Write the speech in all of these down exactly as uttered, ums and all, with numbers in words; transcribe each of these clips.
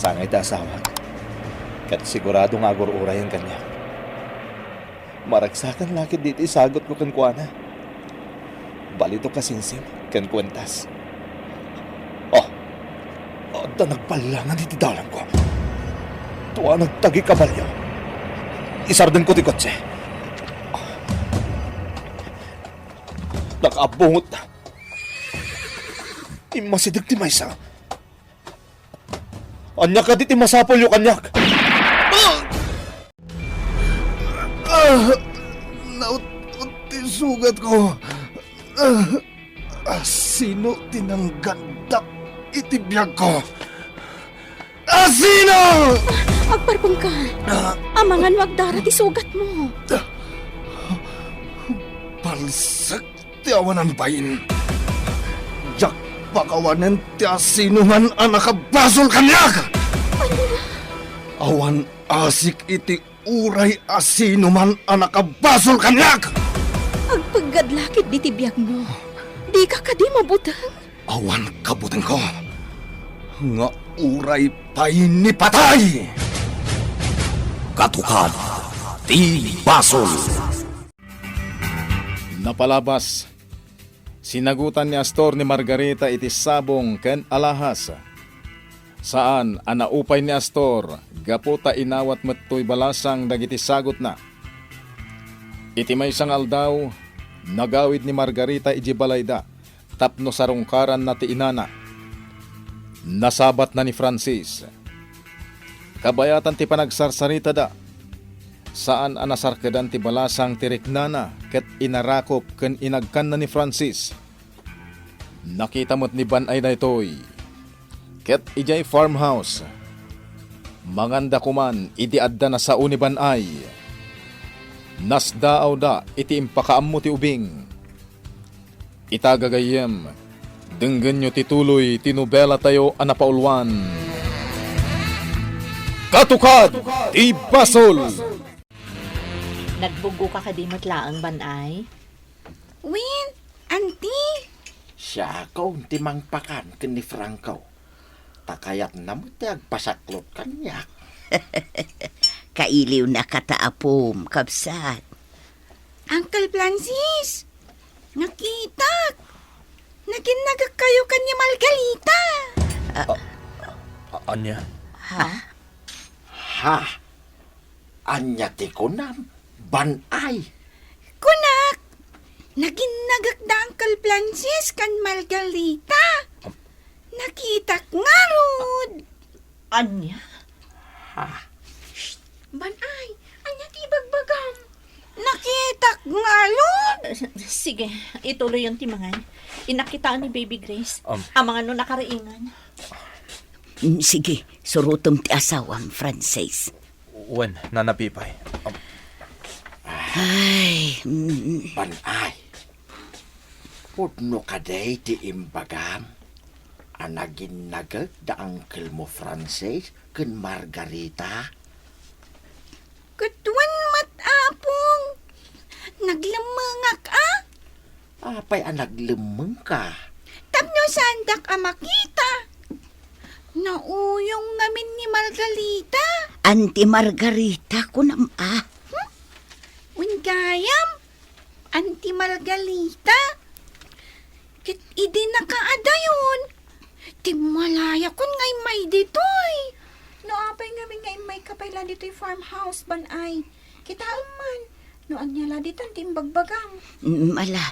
Tangay ti asawak, ket sigurado nga agur-urayen kaniak. Maragsakan la ketdi ti isagutko kenkuana. Balito kasingsing ken kuentas. Oh, adda nagballangan iti dalangko. Tua nagtagi kabalio. Isardengko ti kotse. Nakaabungotna. Immasideg ti maysa. Ania kadi ti masapulyo kaniak? Ah! Naut-ot ti sugatko. Ah! Asino ti nanggandak iti biagko? Asino? Agparpengka. Ah! Amangan no agdara ti sugatmo. Palsek ti awanan bain. Diak pakawanen ti asinoman a nakabasol kaniak. Awan asik iti uray asinoman a nakabasol kaniak. Agpeggad la ketdi ti biagmo. Dika kadi mabuteng? Awan kabutengko nga uray pay ni patay. Katukad ti basol. Napalabas, sinagutan ni Astor ni Margarita iti sabong ken alahas. Saan a naupay ni Astor gapu ta inawat met toy balasang dagiti sagutna. Iti maysa nga aldaw, nagawid ni Margarita idiay balayda tapno sarungkaranna ti inana. Nasabatna ni Francis. Kabayatan ti panagsarsaritada, saan a nasarkedan ti balasang ti riknana ket inarakop ken inagkanna ni Francis. Nakita met ni Ban-ay daytoy. Ket idiay farmhouse, manganda koman idi adda nasao ni Ban-ay. Nasdaawda iti impakaammo ti ubing. Ita, gagayyem, denggenyo ti tuloy ti nobelatayo a napauluan, Katukad ti Basol! Nagbuggoka kadi met laeng, Ban-ay? Wen, Auntie. Siakon ti mangpakan ken ni Franco. Ta kayatna met ti agpasaklot kaniak. Kailiwnaka ta apom, kabsat. Uncle Francis, nakitak. Naginnagekkayo ken ni Margarita. Ah. A-, a-, ania? Ha? Ha? Ania ti kunam, Ban-ay? Kunak, naginnagek da Uncle Francis ken Margarita. Am- Nakitak ngarud. Ania? Ha? Shh! Ban-ay, ania ti ibagbagam? Nakitak ngarud. Eh, sige, ituloyon ti mangan. Innak kitaen ni Baby Grace. Am- Amangan no nakariingan. Mm, sige, surotem ti asawam, Francis. Wen, Nana Pipay. Am- Ay, mm. Ban-ay. Pudno kadi ti imbagam a naginnagek da uncle mo Francis ken Margarita? Ket wen met, Apong. Naglemmengak a. Apay a naglemmengka? Tapno saandak a makita. Nauyong ngamin ni Margarita. Auntie Margarita, kunam a? Hmm? Wen gayam, Auntie Margarita. Ket idi nakaadayon, timmalayakon nga immay ditoy. No apay ngamin nga immayka pay la ditoy farmhouse, Ban-ay? Kitaem man, no ania la ditan ti imbagbagam. Mm, ala,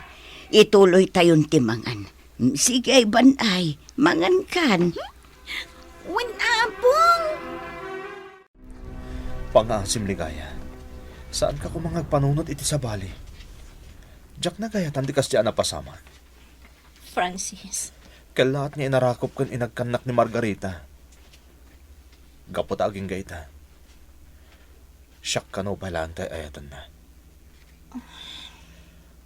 ituloytayon ti mangan. Mm, sige ay, Ban-ay, mangankan. Wen, Apong. Pangaasim, Ligaya. Saanka koma nga agpanunot iti sabali. Diak nagayatan ti kasdi a napasamak. Francis. Kellaat nga inarakop ken inagkannak ni Margarita. Gapu ta agingga ita, siak kano pay laeng ti ay-ayatenna.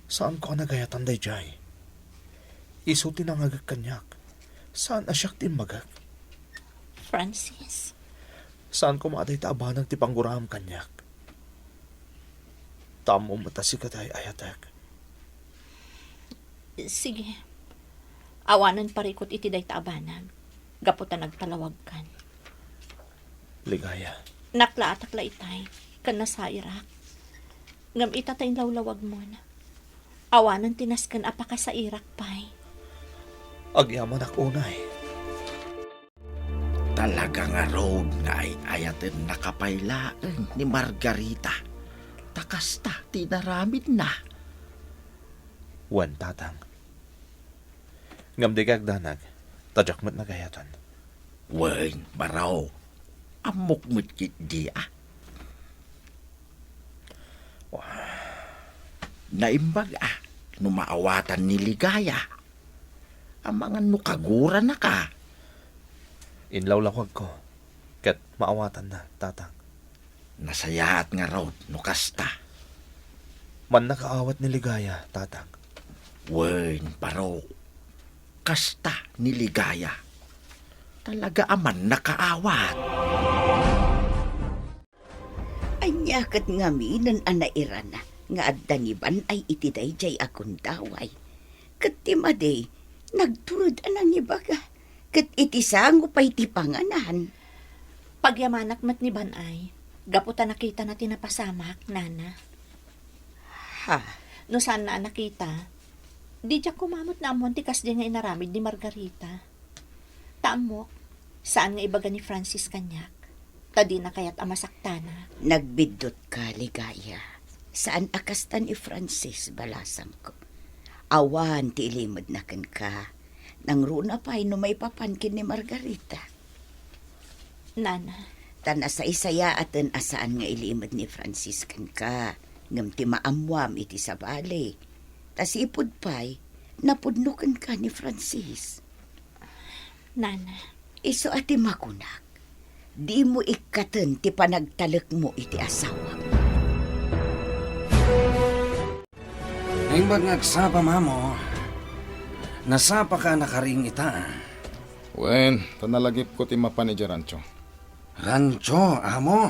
Saanko a nagayatan daydiay. Isu ti nangagek kaniak. Saan a siak ti immagek. Francis. Saan koma a dayta a banag ti pangguraem kaniak. Ta ammom met a sika ti ay-ayatek. Sige. Awanen parikut iti dayta a banag, gapu ta nagtalawagkan. Ligaya. Naklaatak la itay, ken nasairak. Ngem ita ta inlawlawagmon. Awanen ti nasken a pakasairak pay. Agyamanak unay. Talaga ngarud nga ay-ayatennaka pay laeng ni Margarita. Ta kasta ti inaramidna. Wen, Tatang. Ngem dika agdanag, ta diak met nagayatan. Wen, Baro. Ammok met ketdi a. Naimbag a no maawatan ni Ligaya. Amangan no kaguranaka. Inlawlawagko, ket maawatanna, Tatang. Nasayaat ngarud no kasta. Mannakaawat ni Ligaya, Tatang. Wen, Baro. Kasta ni Ligaya. Talaga a mannakaawat. Ania ket ngaminen a nairana nga adda ni Ban-ay iti daydiay a gundaway? Ket ti madi, nagtured a nangibaga, ket iti sango pay ti panganan. Pagyamanak met ni Ban-ay, gapu ta nakitana ti napasamak, Nana. Ha? No saanna a nakita, di diak koma met naammoan ti kasdi nga inaramid ni Margarita. Ta ammok, saan nga ibaga ni Francis kaniak, ta dina kayat a masaktanak. Nagbiddutka, Ligaya. Saan a kasta ni Francis, balasangko. Awan ti ilimedna kenka. Nangruna pay no maipapan ken ni Margarita. Nana. Ta nasaysayaaten a saan nga ilimed ni Francis kenka, ngem ti maammuam iti sabali. Ta sipud pay, napudno kenka ni Francis. Nana. Isu a ti makunak, dimo ikkaten ti panagtalekmo iti asawam. Naimbag nga agsapa, Mamo. Nasapaka a nakaring ita. Wen, ta nalagipko ti mapan idiay rancho. Rancho, Amo?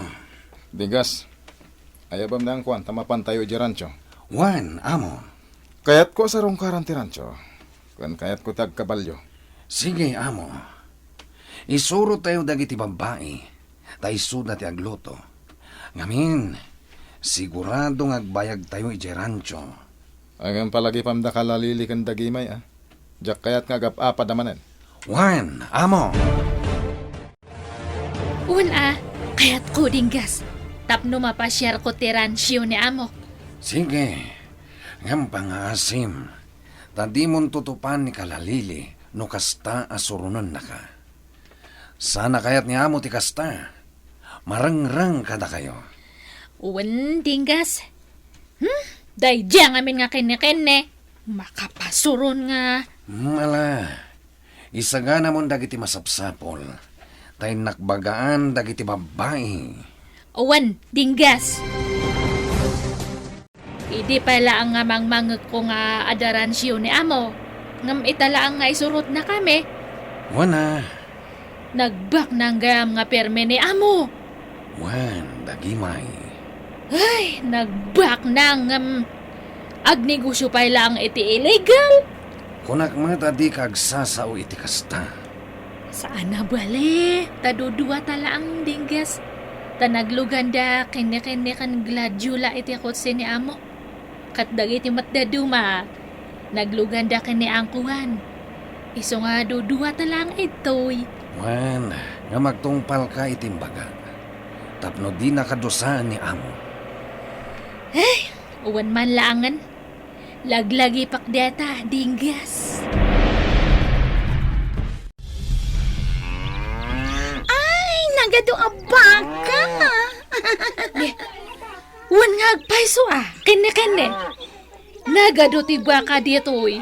Digas, ayabem ni Angkuan ta mapantayo idiay rancho. Wen, Amo. Kayatko a sarungkaran ti rancho, ken kayatko ti agkabalio. Sige, Amo. Isurottayo dagiti babbai, ta isuda ti agluto. Ngamin, sigurado nga agbayagtayo idiay rancho. Ngem palagipamda kalalili ken dagimay, a. Diak kayat nga agap-apad a manen. Wen, Amo. Wen a, kayatko, Dinggas. Tapno mapasiarko ti rancho ni Amok. Sige, ngem pangaasim, ta dimon tutupan ni kalalili no kasta a suronennaka. Saan a kayat ni Amo ti kasta. Marengreng kadakayo. Wen, Dinggas. Hmm? Daydiay ngamin nga kenne-kenne. Makapasuron nga. Hmm, ala. Isaganamon dagiti masapsapul. Ta innak bagaan dagiti babbai. Wen, Dinggas. Idi pay laeng nga mangmangekko nga adda rancho ni Amo, ngem ita laeng nga isurotnakami. Wen a. Nagbaknang gayam nga permi ni Amo. Wen, dagimay. Ay, nagbaknang ngem agnegosio pay laeng iti illegal. Kunak met a dika agsasao iti kasta. Saan a bale, ta dudua ta laeng, Dinggas. Ta nagluganda kenne-kenne ken Gladiola iti kotse ni Amo. Ket dagiti met dadduma, nagluganda ken ni Angkuan. Isu nga dudua ta laeng ditoy. Wen, ngem agtungpalka iti imbagak. Tapno dinaka dusaen ni Amo. Ay, wen man laengen. Laglagipak dayta, Dinggas. Ay, nagadu a baka! Wen nga agpayso a, kenne-kenne. Nagadu ti baka ditoy.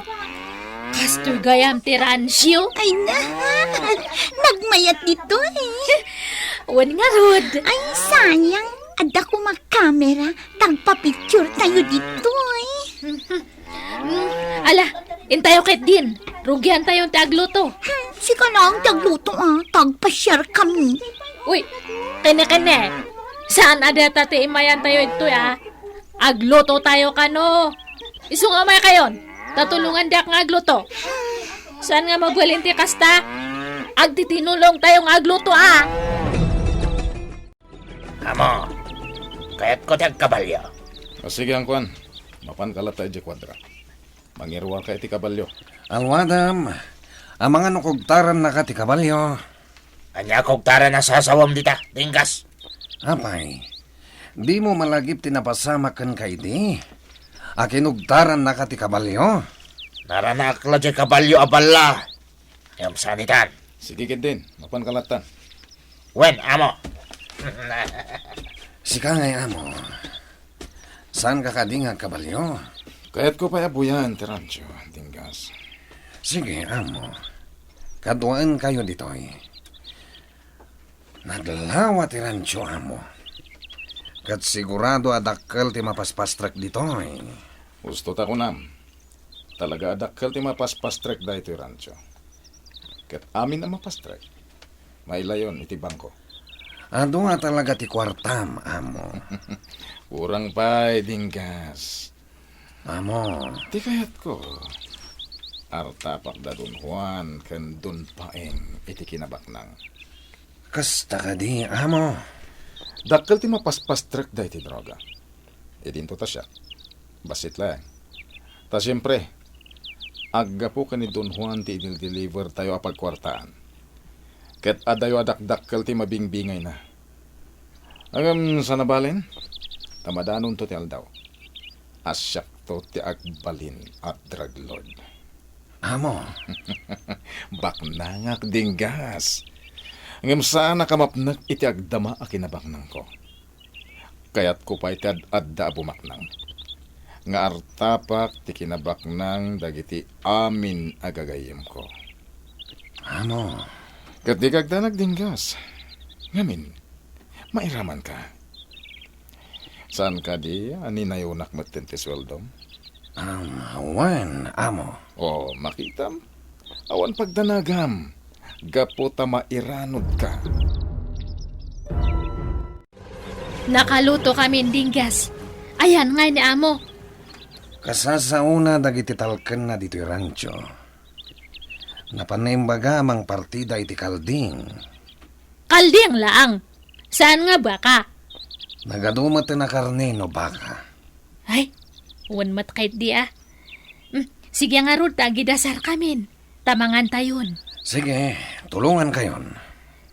Kastoy gayam ti rancho. Ay na, nagmayat ditoy. Wen ngarud. Ay, sayang. Adda koma kamera, tagpa-picture tayo ditoy. Mm, ala, intayo ketdin. Rugiantayon ti agluto. Hmm, sika laeng ti agluto, a. Tagpasiar kami. Uy, kenne-kenne. Saan a dayta ti imayantayo ditoy, a. Agluto tayo kano. Isu nga umaykayon, ta tulongandak nga agluto. Saan nga mabalin ti kasta? Agtitinulongtayo nga agluto, a. Amo, kayatko ti agkabalio. O, sige, Angkuan. Mapanka latta idiay kuadra. Mangiruarka iti kabalio. Alwadam, amangan no kugtarannaka ti kabalio. Ania kugtaran a sasawam dita, Dinggas? Apay, dimo malagip ti napasamak kenka idi? A kinugtarannaka ti kabalio? Naranaak la diay kabalio a balla. Ngem saan itan. Sige ketdin, mapanka lattan. Wen, amo. Sika ngay, amo. Saanka kadi nga agkabalio? Kayatko pay a buyaen ti rancho, Dinggas. Sige, amo. Kaduaenkayo ditoy. Naglawa ti rancho, amo. Ket sigurado a dakkel ti mapaspastrek ditoy. Husto ta kunam. Talaga a dakkel ti mapaspastrek daytoy rancho. Ket amin a mapastrek, mailayon iti bangko. Adu a talaga ti kuartam, amo. Kurang pay, Dinggas. Amo. Ti kayatko, artapak da Don Juan ken Don Paeng iti kinabaknang. Kasta kadi, amo? Dakkel ti mapaspastrek daytoy droga. Idinto ta siak. Bassit laeng. Ta siempre, aggapu ken ni Don Juan ti idildeliver tayo a pagkuartaan. Ket adayo a dakdakkel ti mabingbingayna. Ngem saan a balen, ta madanonto ti aldaw. A siakto ti agbalin a drug lord. Amo. Baknangak, Dinggas. Ngem saanak a mapnek iti agdama a kinabaknangko. Kayatko pay ti ad-adda a bumaknang. Nga artapak ti kinabaknang dagiti amin a gagayyemko. Amo. Ket dika agdanag, Dinggas. Ngamin, mairamanka. Saan kadi a ninayonak metten ti sueldom? Am, wen, amo. O, makitam? Awan pagdanagam, gapu ta mairanodka. Nakaluto kami, Dinggas. Ayan ngay ni amo. Kasasaona dagiti talkenna ditoy rancho. Napan naimbaga a mangpartida iti kalding. Kalding laeng. Saan nga baka? Nagadu met a karne no baka. Ay, wen met ketdi a. Hmm, sige ngarud ta agidasarkamin. Ta mangantayon. Sige, tulongankayon.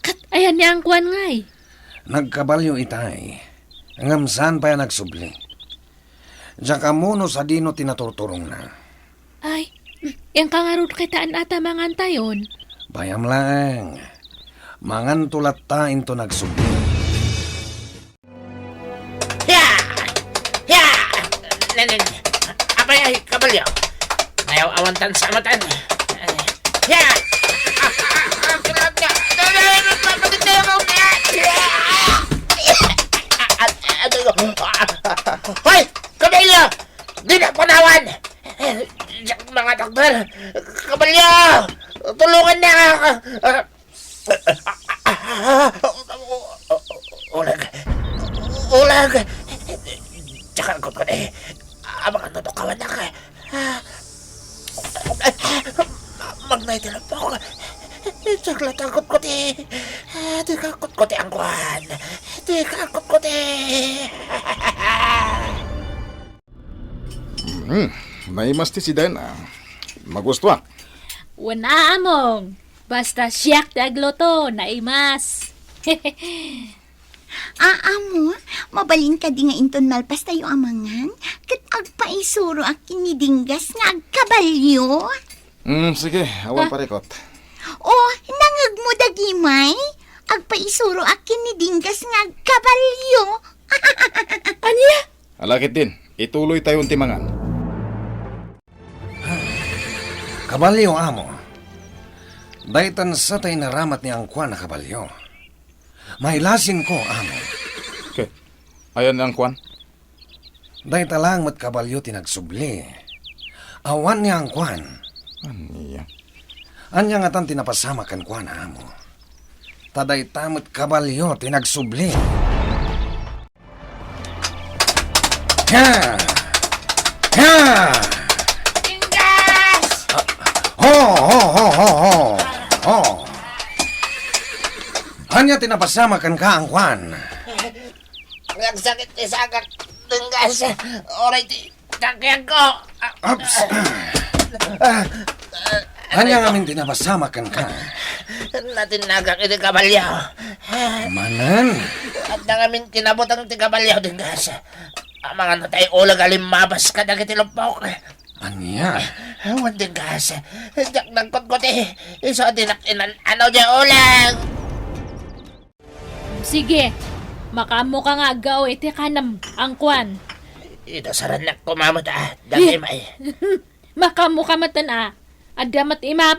Ket ayan ni Angkuan ngay? Nagkabalio itay. Ngem saan pay a nagsubli. Diak ammo no sadino ti naturturongna. Ay, mm, inka ngarud ketdin a ta mangantayon. Bayam laeng. Manganto latta inton nagsubli. Ya! Ya! Nen, nen. Apay a kabalio? Ngayaw awan tan sa amatan. Ya! Ah, ah, ah, ah, kailangan niya. Hoy! Kabalio! Dina panawan! Diak mangatakder! Kabalio! Tulongan na! Ulag! Ulag! Diak kutkot, eh. Amangan no tukawannak. Magnay ti lapok. Diak latta kutkot, eh. Dika kutkot, eh, Angkuan. Dika kutkot, eh. Hmm, naimas ti sidena. Magustuak. Wen, Among. Basta siak ti agluto, naimas. Aa, Amo, mabalin kadi nga inton malpas tayo a mangan, ket agpaisuroak ken ni Dinggas nga agkabalio? Hmm, sige, awan Ah. parikot. O, nangegmo dagimay? Agpaisuroak ken ni Dinggas nga agkabalio. Ania? Ala ketdin, ituloy tayon ti mangan. Kabalio, Amo. Daytan sa tay naramat ni Angkuan a kabalio. Mailasinko, Amo. Ke, ayan ni Angkuan? Dayta lang met kabalio ti nagsubli. Awan ni Angkuan. Ania? Ania ngatan ti napasamak kenkuana, Amo? Ta dayta met kabalio ti nagsubli. Ha! Ha! Dinggas! Ho, ho, ho, ho, ho! Ho! Ania ti napasamak kenka, Angkuan? Agsakit ti sagak, Dinggas. Uray ti kakiagko. Ups. Ah, ania ngamin ti napasamak kenka? Natinnagak iti kabalio. Manen? Adda ngamin kinabuteng ti kabalio, Dinggas. Amangan natay uleg a limmabas kadagiti luppok. Ania? Awan, Dinggas. Diak nagkutkuti. Isu a dinak inan-ano diay uleg. Sige, makaammoka nga aggao iti kanem, angkuan. Idasarannak koma met, ah, dagimay. Makaammoka metten, ah. Adda met imam.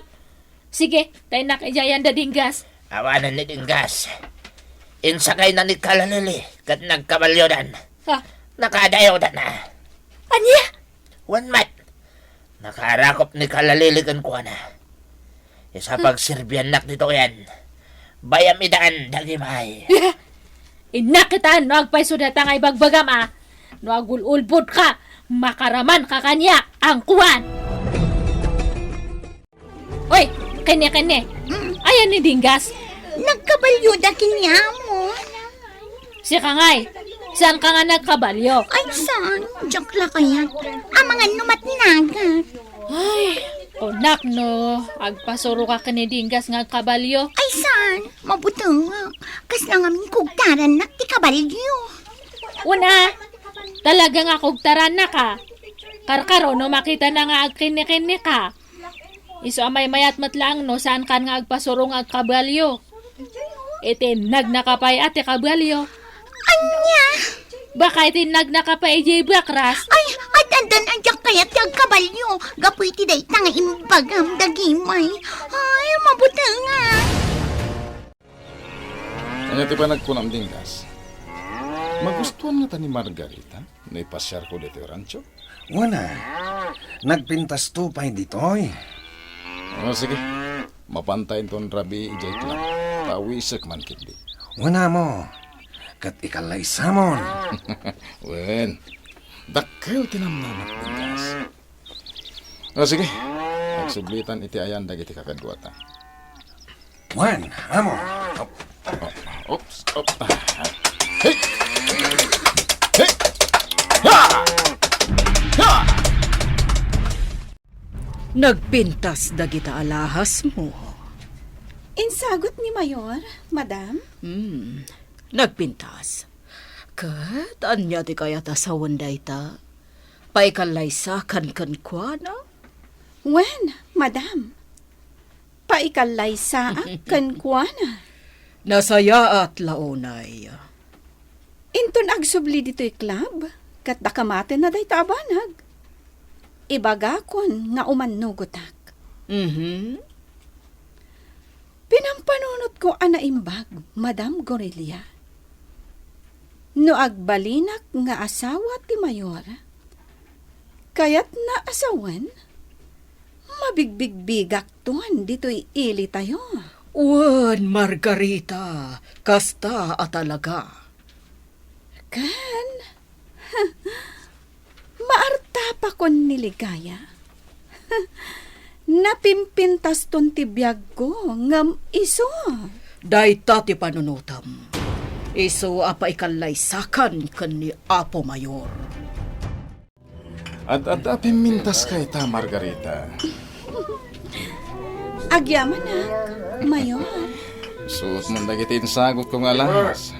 Sige, taynak idiay ayan da Dinggas. Awanen ni Dinggas. Insakayna ni Kalalili ket nagkabaliodan. Ha? Nakaadayodan, ah. Ania? Wen met, nakaarakop ni Kalalili kenkuana. Isu a pagserbiannak ditoyen, bayam idan dagimay. Innak ita no agpayso dayta nga ibagbagam a. No agul-ulbodka, makaramanka kaniak, angkuan. Oy, kenne, kenne. Mm. Ayan ni Dinggas. Nagkabalioda ken ni amo. Sika ngay, saanka nga nagkabalio? Ay, saan? Diak la kayat. Amangan no matnagak. Ay, kunak no, agpasuroka ken ni Dinggas nga agkabalio. Ay, saan? Mabutengak. Kasla ngamin kugtarannak ti kabalio. Una, talaga nga kugtarannak a. Karkaro no makitana nga agkenne-kenneka. Isu a maymayat met laeng no saankan nga agpasuro nga agkabalio. Iti innagnaka pay a ti kabalio. Ania? Baka iti innagnaka pay idiay bakras. Ay, ad-addan a diak kayat ti agkabalio. Gapu iti dayta nga imbagam dagimay. Ay, mabutengak. Ania ti panagkunam, Dinggas? Magustuan ngata ni Margarita no ipasiarko ditoy rancho? Wen a, nagpintasto pay ditoy. O, sige. Mapanta inton rabii idiay club. Pawisek man ketdi. Wen a mo. Ket ikallaysamon. Wen. Dakkel ti namnamak, Dinggas. O, sige. Agsublitan iti ayan dagiti kakaduata. Wen, amo. Op. Oops, op. Hey! Hey! Ha! Ha! Nagpintas dagita alahasmo. Insagut ni Mayor, Madam? Hmm, nagpintas. Ket ania ti kayat a sawen dayta? Paikallaysakan kenkuana? Wen, Madam. Paikallaysaak kenkuana. Nasayaat la unay. Inton agsubli ditoy club, ket dakamatenna dayta a banag. Ibagakon nga umannugotak. Mhm. Pinampanunotko a naimbag, Madam Gorilla. No agbalinak nga asawa ti Mayor, kayatna a sawen, mabigbigbigakton ditoy ilitayo. Wen, Margarita, kasta a talaga. Ken, maartapakon ni Ligaya. Napimpintaston ti biagko, ngem isu. Dayta ti panunotem. Isu a paikallaysakan ken ni Apo Mayor. Ad-adda a pimmintaska ita, Margarita. Agyamanak, Mayor. Suot man dagiti insagutko nga alahas.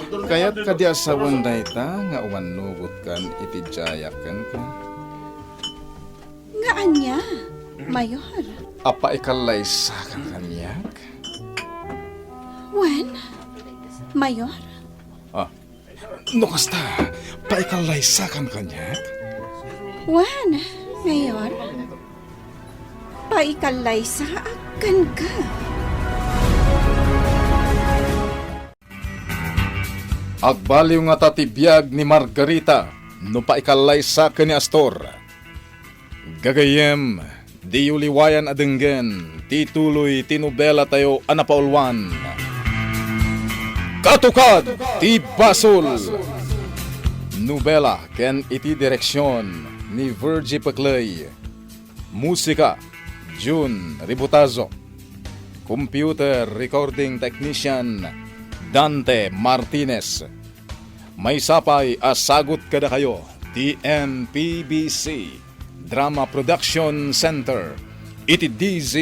Kayat kadi a sawen dayta nga umannugotkan iti diayak kenka? Nga ania, Mayor? A paikallaysakan kaniak? Wen, Mayor? Ah, No kasta, paikallaysakan kaniak? Wen, Mayor. Paikallaysaak kenka. Agbaliw ngata ti biag ni Margarita no paikallaysaken ni Astor. Gagayyem, diyo liwayan a denggen ti tuloy ti nobelatayo a napauluan, Katukad ti Basol. Nobela ken iti direksion ni Virgie Pecley. Musika, Jun Ributazo. Computer recording technician, Dante Martinez. Maysa pay a sagut kadakayo ti M P B C Drama Production Center iti D Z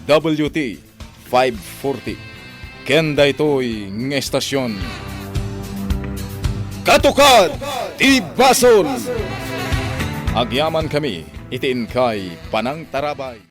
W T five forty. Ken daytoy nga estasyon, Katukad ti Basol! Agyaman kami iti inkay panangtarabay.